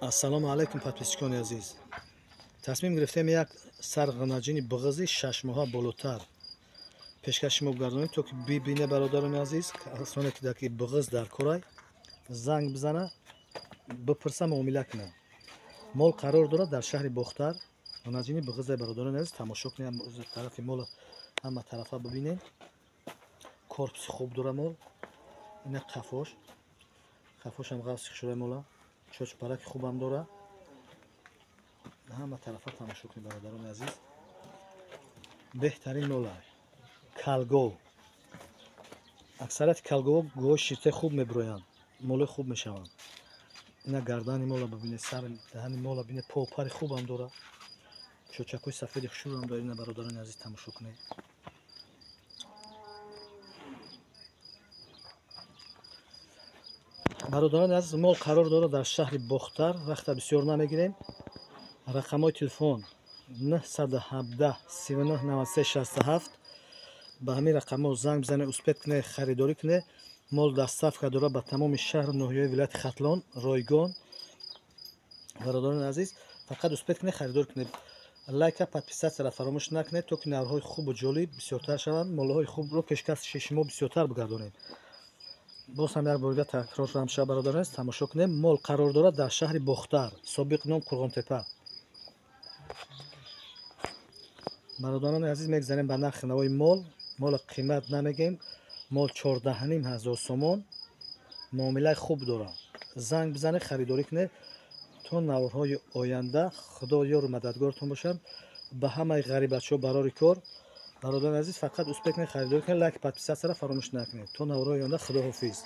Ассалому алайкум, подписчикони азиз. Тасмим гирифтем як сар ғанаҷини буғизи 6 моҳа болотар пешкаш шумо гардонем, то ки бибине бародарони азиз, касоне ки дар буғиз дар корай занг бизана, бипурса, муомила кунад. Мол қарор дорад дар шаҳри Бохтар. Ғанаҷини буғизе, бародарони азиз, тамошо кунед, тарафи мол ҳама тарафа бибинед. Корпуси хуб дора мол. Ина қафош. Қафошам ғафси хушрои мола. Чочпараки хубам дора. Ҳама тарафа тамошо кунед, бародарони азиз. Беҳтарин мола. Калгов. Аксарияти калгов говои ширтаи хуб мебироянд, молои хуб мешаванд. Ина гардани мола бибинед, сари даҳани мола бинед, попари хубам дора. Чочакҳои сафеди хушрӯам дора. Ина, бародарони азиз, тамошо кунед. Бародарони азиз, мол қарор дорад дар шаҳри Бохтар. Вақта бисёр намегирем. Рақамҳои телефон 917 39 93 67. Ба ҳамин рақамҳо занг бизанед, успеть кунед, харидорӣ кунед. Мол доставка дорад ба тамоми шаҳру ноҳияҳои вилояти Хатлон, ройгон. Бародарони азиз, фақат успеть кунед, харидорӣ кунед. Лайка, подписатсияро фаромӯш накунед, то ки наврҳои хубу ҷолиб бисёртар шаванд, молҳои хубро пешкаши шумо бисёртар бигардонем. Боз ҳам як бор такрор шавам, шава, бародарон азиз, тамошо кунем. Мол қарор дорад дар шаҳри Бохтар, собиқ ном Қурғонтепа. Бародарони азиз, мегзарем ба нархи навои мол. Мола қимат намегем. Мол 14,5 ҳазор сомон. Муомилаи хуб дорад. Занг бизанед, харидорӣ кунед. То наворҳои оянда Худо ёру мададгоротон бошад. Ба ҳамаи ғарибачаҳо барори кор. Бародарони азиз, фақат успеть кунед, харидорӣ кунед, лайк, подписатсияро фаромӯш накунед. То наворҳои оянда, худоҳофиз.